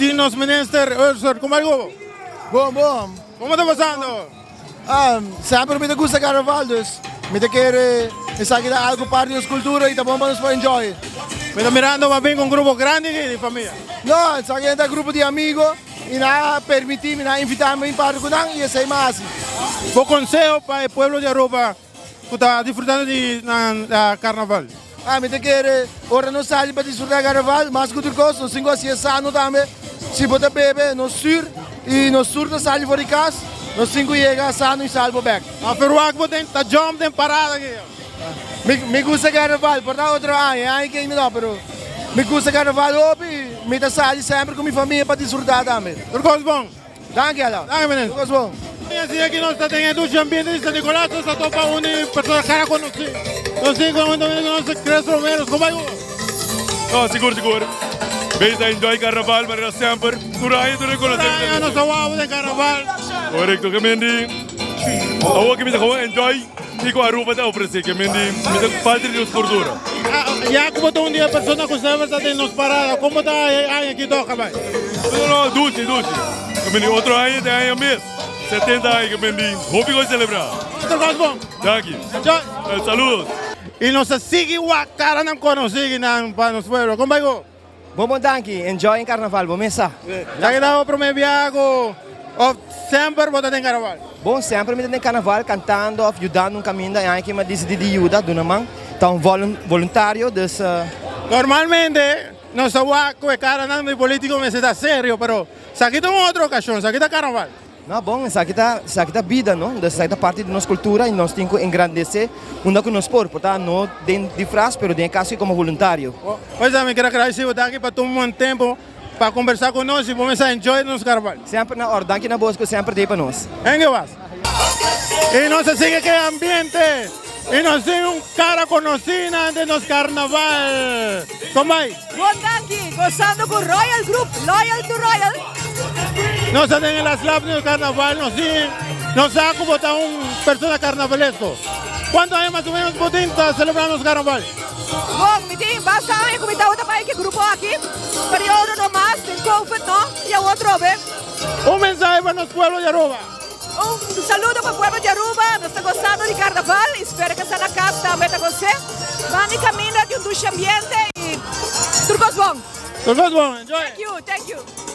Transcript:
Tin nos minister Ulster, con bay gobo? Bon, bon. Como ta pasando? Ah, semper mi ta gusta carnaval, dus mi ta kere esaki ta algo parti di nos cultura y ta bon pa nos por enjoy. Mi ta mirando bo a bin cu un grupo grandi aki di famia. No, esaki ta grupo di amigo y nan a permiti mi, nan a invita mi bin parti cu nan y esey mi a haci. Bo conseho pa e pueblo di Aruba cu ta disfrutando di nan carnaval? Ah, mi ta kere ora nos sali pa disfruta carnaval, mas cu tur cos nos tin cu hacié sano tambe. Si bo ta bebe, no stuur y no stuur ta sali for di cas, nos tin cu yega sano y salvo bek. A ferwagt bo den ta jump den parada aki. Mi gusta carnaval, por ta otro aña, e aña aki ainda no, pero mi gusta carnaval hopi y mi ta sali semper cu mi famia pa disfruta tambe. Tur cos bon. Danki Ala. Danki meneer. Tur cos bon. Y así aki nos ta den e dushi ambiente di San Nicolas, nos ta topa un di persona cara conoci. Nos tin con nos Chris Romero. Como bay Hugo? No, sigur sigur. Bay ta enjoy carnaval manera semper. Tur aña tur reconoce. Tur aña nos ta wou den carnaval. Correcto, ke men di awor ke mi ta gewoon enjoy kiko Aruba ta ofrece, ke men di mi ta parti di nos cultura. Ya ku bo ta un di e persona ku semper ta den nos parada, komo ta e aña aki toka bai? No, no, dushi, dushi. Ke men di otro aña ta e aña mes, 70 aña ke men di hopi kos celebra. Otro kos bon. Danki. Enjoy. Saludos. I nos ta sigui wak karanan konosí nan pa nos pueblo. Kon bai ku? Bon bon danki, enjoy en carnaval bo mes sa. Esaki ta bo prome biaha ku of semper bo ta den carnaval? Bon semper mi ta den carnaval cantando of yudando un caminda e aña aki mi a dicidi di yuda duna man ta un voluntario dus. Normalmente nos ta wak ku e karanan di politico mester ta serio pero esaki ta un otro ocasion esaki ta carnaval. No, bon, esaki ta, esaki ta bida, no? Entonces esaki ta parti di nos cultura y nos tin cu engrandece unda cu nos por. Por ta no den disfraz, pero den e caso como voluntario. Pues mi kier a gradeci bo danki pa tuma un tempo pa conversa cu nos y bo mester enjoy nos carnaval. Semper na orde. Danki na bos cu semper t'ey pa nos. Hengue was. Y nos a sigui cu e ambiente y nos tin un cara conoci nan den nos carnaval. Con bay? Bon danki, gozando cu Royal Group, Loyal to Royal. Nos ta den e las lap di carnaval, nos tin, nos sa cu bo ta un persona carnavalesco. Cuanto aña mas o menos bo tin ta celebra nos carnaval? Bon, mi tin basta aña cu mi tabata bay cu e grupo aki, periodo no mas, den covid no, y awor trobe. Un mensahe pa nos pueblo di Aruba. Un saludo pa pueblo di Aruba, nos ta gozando di carnaval y spera cu esnan na cas tambe ta goce. Mami caminda di un dushi ambiente y tur cos bon. Tur cos bon, enjoy. Thank you, thank you.